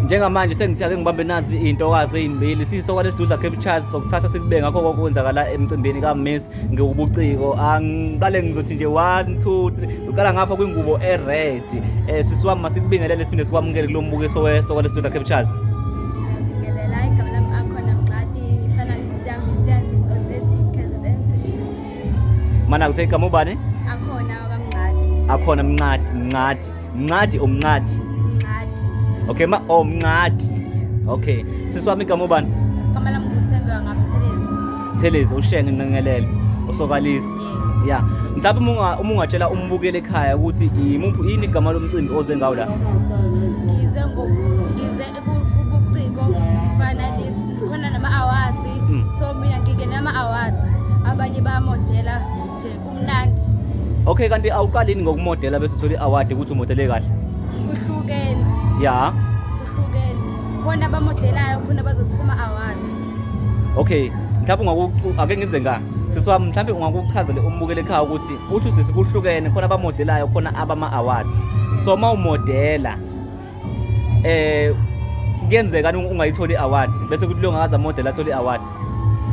Njengamanje sengithi ake ngibambe nazi iy'ntokazi ey'mbili siyisoka lesidudla captures sokuthatha sikubeke ngakho konke okwenzakala emcimbini kaMiss Ngewubuciko. Angiqale ngizothi nje 1 2 3 uqala ngapha kwingubo e-red. Sisi wami masikubingelele siphinde sikwamukele kulo mbukiso wesoka lesidudla captures. Ngibingelela, igama lami Akhona Mxadi, finalist yami Miss Miss Authentic KZN 2026. Mana kuthe igama ubani? Akhona wakaMncadi. Akhona Mncadi, Mncadi. Mncadi umncadi. Mncadi. Okay ma oh Mncadi. Okay. Sisi wami igama ubani? Igama lami nguThembe wakaButhelezi. Thelezi ushenge nqengelele usokalisi. Yeah. Mhlawumbe uma ungatshela umbukeli ekhaya ukuthi imuphi yini igama lomcimbi oze ngawo la? Ngize kubuciko finalist khona nama awards. So mina ngingene ama awards. Abanye bayamodela nje kumnandi. Okay, kanti awuqali yini ngokumodela bese uthola i-award ukuthi umodele kahle? Kuhlukene. Ya. Kuhlukene. Khona abamodelayo, khona abazothatha ama-awards. Okay, mhlawumbe ungaku ake ngize nga. Sisi wami mhlawumbe ungakuchazela umbukeli ekhaya ukuthi uthi usisi kuhlukene khona abamodelayo khona abama awards. So uma umodela kuyenzeka ungayitholi i-award bese kuthi lo ngakaze amodela athole i-award.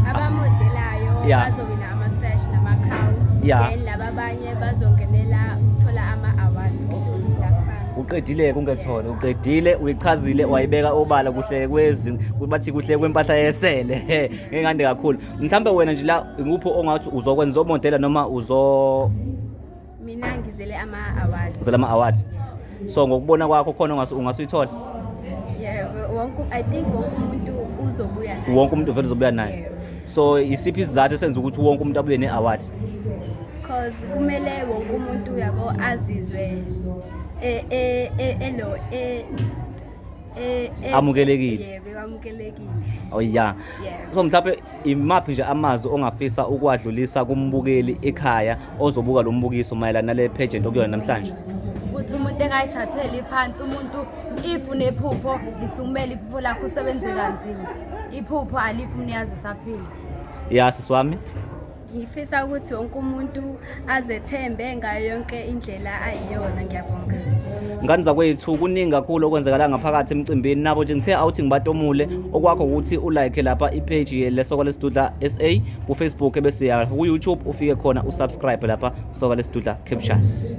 Abamodelayo bazowina ama-sash nama-crown. Then laba abanye bazongenela ukuthola ama-awards, kuhlukile akufani. Uqedile kungethole, uqedile uyichazile wayibeka obala kuhle kwezi bathi kuhle kwempahla yesele. Ngeke ngande kakhulu. Mhlambe wena nje la inguphi ongathi uzokwenza omodela noma uzo Mina ngizele ama-awards. Uzele ama-awards. So ngokubona kwakho khona ungasuyithola? Yeah, wonke I think wonke umuntu uzobuya naye. Wonke umuntu vele uzobuya naye. Yeah. So isiphi isizathu esenza ukuthi wonke umuntu abuye ne-award? Cause kumele wonke umuntu yabo azizwe e e e elo e e e- Amukelekile. Yebo, amukelekile. Oh yeah. Yeah. So mhlawumbe imaphi nje amazwi ongafisa ukuwadlulisa kumbukeli ekhaya ozobuka lo mbukiso mayelana nale pageant okuyona namhlanje? Ukuthi umuntu engayithatheli phansi umuntu if unephupho lisukumele iphupho lakho usebenze kanzima. Iphupho alifi umnikazi usaphila. Ya sisi wami. Ngifisa ukuthi wonke umuntu azethembe ngayo yonke indlela ayiyona. Ngiyabonga. Ngane zakwethu kuningi kakhulu okwenzakala ngaphakathi emcimbini nabo nje ngithe awuthi ngibatomule okwakho ukuthi ulike lapha ipage leSoka Lesidudla SA ku Facebook bese ya ku YouTube ufike khona usubscribe lapha Soka Lesidudla Captures.